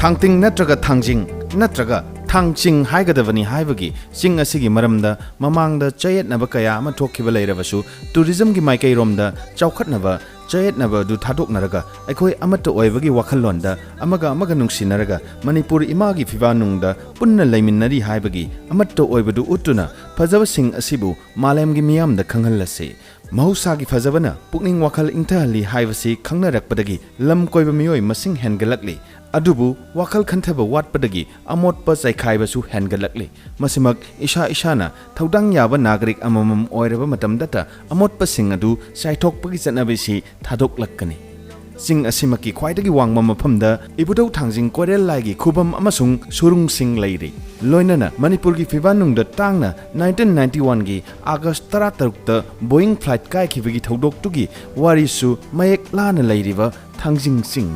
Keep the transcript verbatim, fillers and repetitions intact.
ꯊꯥꯡꯇꯤꯡ ꯅꯠꯇ꯭ꯔꯒ ꯊꯥꯡꯖꯤꯡ ꯅꯠꯇ꯭ꯔꯒ ꯊꯥꯡꯆꯤꯡ ꯍꯥꯏꯒꯗꯕꯅꯤ ꯍꯥꯏꯕꯒꯤ ꯆꯤꯡ ꯑꯁꯤꯒꯤ ꯃꯔꯝꯗ ꯃꯃꯥꯡꯗ ꯆꯌꯦꯠꯅꯕ ꯀꯌꯥ ꯑꯃ ꯊꯣꯛꯈꯤꯕ ꯂꯩꯔꯕꯁꯨ, ꯇꯨꯔꯤꯖꯝꯒꯤ ꯃꯥꯏꯀꯩꯔꯣꯝꯗ ꯆꯥꯎꯈꯠꯅꯕ ꯆꯌꯦꯠꯅꯕ ꯑꯗꯨ ꯊꯥꯗꯣꯛꯅꯔꯒ ꯑꯩꯈꯣꯏ ꯑꯃꯠꯇ ꯑꯣꯏꯕꯒꯤ ꯋꯥꯈꯜꯂꯣꯟꯗ ꯑꯃꯒ ꯑꯃꯒ ꯅꯨꯡꯁꯤꯅꯔꯒ ꯃꯅꯤꯄꯨꯔ ꯏꯃꯥꯒꯤ ꯐꯤꯕꯥꯅꯨꯡꯗ ꯄꯨꯟꯅ ꯂꯩꯃꯤꯟꯅꯔꯤ ꯍꯥꯏꯕꯒꯤ ꯑꯃꯠꯇ ꯑꯣꯏꯕꯗꯨ ꯎꯠꯇꯨꯅ ꯐꯖꯕꯁꯤꯡ ꯑꯁꯤꯕꯨ ꯃꯥꯂꯦꯝꯒꯤ ꯃꯤꯌꯥꯝꯗ ꯈꯪꯍꯜꯂꯁꯤ꯫ ꯃꯍꯧꯁꯥꯒꯤ ꯐꯖꯕꯅ ꯄꯨꯛꯅꯤꯡ ꯋꯥꯈꯜ ꯏꯪꯊꯍꯜꯂꯤ ꯍꯥꯏꯕꯁꯤ ꯈꯪꯅꯔꯛꯄꯗꯒꯤ ꯂꯝ ꯀꯣꯏꯕ ꯃꯤꯑꯣꯏ ꯃꯁꯤꯡ ꯍꯦꯟꯒꯠꯂꯛꯂꯤ꯫ ꯑꯗꯨꯕꯨ ꯋꯥꯈꯜ ꯈꯟꯊꯕ ꯋꯥꯠꯄꯗꯒꯤ ꯑꯃꯣꯠꯄ ꯆꯥꯏꯈꯥꯏꯕꯁꯨ ꯍꯦꯟꯒꯠꯂꯛꯂꯤ꯫ ꯃꯁꯤꯃꯛ ꯏꯁꯥ ꯏꯁꯥꯅ ꯊꯧꯗꯥꯡ ꯌꯥꯕ ꯅꯥꯒꯔꯤꯛ ꯑꯃꯃꯝ ꯑꯣꯏꯔꯕ ꯃꯇꯝꯗꯇ ꯑꯃꯣꯠꯄꯁꯤꯡ ꯑꯗꯨ ꯆꯥꯏꯊꯣꯛꯄꯒꯤ ꯆꯠꯅꯕꯤꯁꯤ ꯊꯥꯗꯣꯛꯂꯛꯀꯅꯤ꯫ ꯆꯤꯡ ꯑꯁꯤꯃꯛꯀꯤ ꯈ꯭ꯋꯥꯏꯗꯒꯤ ꯋꯥꯡꯕ ꯃꯐꯝꯗ ꯏꯕꯨꯙꯧ ꯊꯥꯡꯖꯤꯡ ꯀꯣꯏꯔꯦꯜ ꯂꯥꯏꯒꯤ ꯈꯨꯕꯝ ꯑꯃꯁꯨꯡ ꯁꯨꯔꯨꯡꯁꯤꯡ ꯂꯩꯔꯤ꯫ ꯂꯣꯏꯅꯅ ꯃꯅꯤꯄꯨꯔꯒꯤ ꯐꯤꯕꯥꯟꯅꯨꯡꯗ ꯇꯥꯡꯅ nineteen ninety one ꯒꯤ August ꯇꯔꯥꯇꯔꯨꯛꯇ Boeing flight ꯀꯥꯏꯈꯤꯕꯒꯤ ꯊꯧꯗꯣꯛꯇꯨꯒꯤ ꯋꯥꯔꯤꯁꯨ ꯃꯌꯦꯛ ꯂꯥꯅ ꯂꯩꯔꯤꯕ ꯊꯥꯡꯖꯤꯡ ꯆꯤꯡ꯫